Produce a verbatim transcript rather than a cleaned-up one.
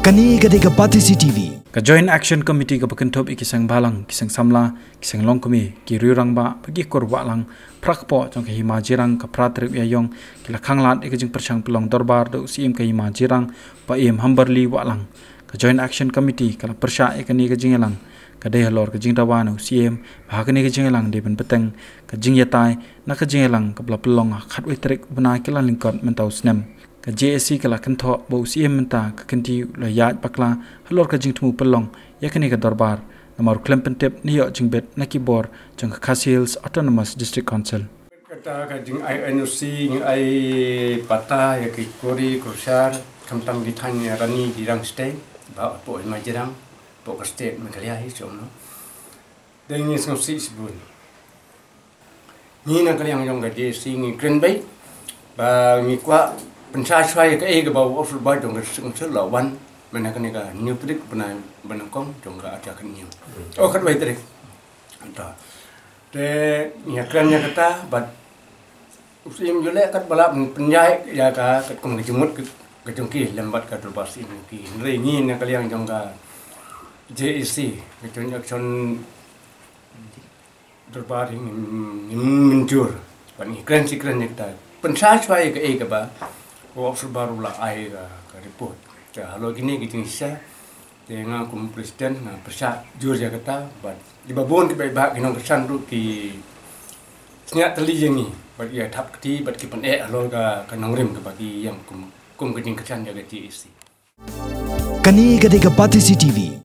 Kane ka dei ka Batesi T V. Ka Joint Action Committee kaba kynthup ïa ki seng bhalang, ki seng samla, ki seng longkmie, ki riew rangbah bad ki kur Wahlang, phra kpoh jong ka Hima Jirang, ka phra tarik Ïaïong, ki la khanglad ïa ka jingpyrshang pynlong dorbar da u Syiem ka Hima Jirang, Bah Ïem Hamberli Wahlang. Ka Joint Action Committee ka la pyrshah ïa kane ka jingïalang ka dei halor ka jingdawa na u Syiem ba ha kane ka jingïalang dei ban bteng ka jingïatai na ka jingïalang kaba la pynlong ha khatwei tarik u bnai Kyllalyngkot mynta u snem. Ka J A C ka la kynthoh ba u Syiem mynta ka kynti u la ïaid bakla halor ka jingthmu pynlong ïa kane ka dorbar, namar u khlem pyntip ne ïoh jingbit na ki bor jong ka Khasi Hills Autonomous District Council. Kata ka jingai N O C, jingai patta ïa ki quarry, crusher, khamtam ki thaiñ Rani Jirang State, ba hapoh Hima Jirang, hapoh ka state Meghalaya hi, shuh noh. Dei ngi sngewsih shibun. Ngi na ka liang jong ka J A C ngi kren beit ba ngi kwah pynshai shai kaei kaba u observer jong ka District Council u la wan mynta kane ka hynñiew tarik bnai ba nyngkong jong ka arhajar khathynñiew. Oh, khatwei tarik. Te ngi ïa kren ïa kata bad u Syiem u leh katba lah pynïaid ïa ka katkum ka jingmut ka jong ki lem bad ka dorbar Syiem jong ki. Hynrei ngi na ka liang jong ka J A C, ka Joint Action Dorbar, hi ngim, ngim mynjur. Bad ngi kren shi kren ïa kata, pynshai shai kaei kaba u observer u la ai ka, ka report. Te halor kine ki jingshisha, te nga kum president nga pyrshah jur ïa kata bad kiba bun kiba ïeit ba ki nongkyrshan ruh ki shaniah tylli ïa ngi bad ïa thap kti bad ki pyneh halor ka, ka nongrim kaba ki ïeng kum, kum ka jingkyrshan ïa ka J A C. Kane ka dei ka Batesi T V.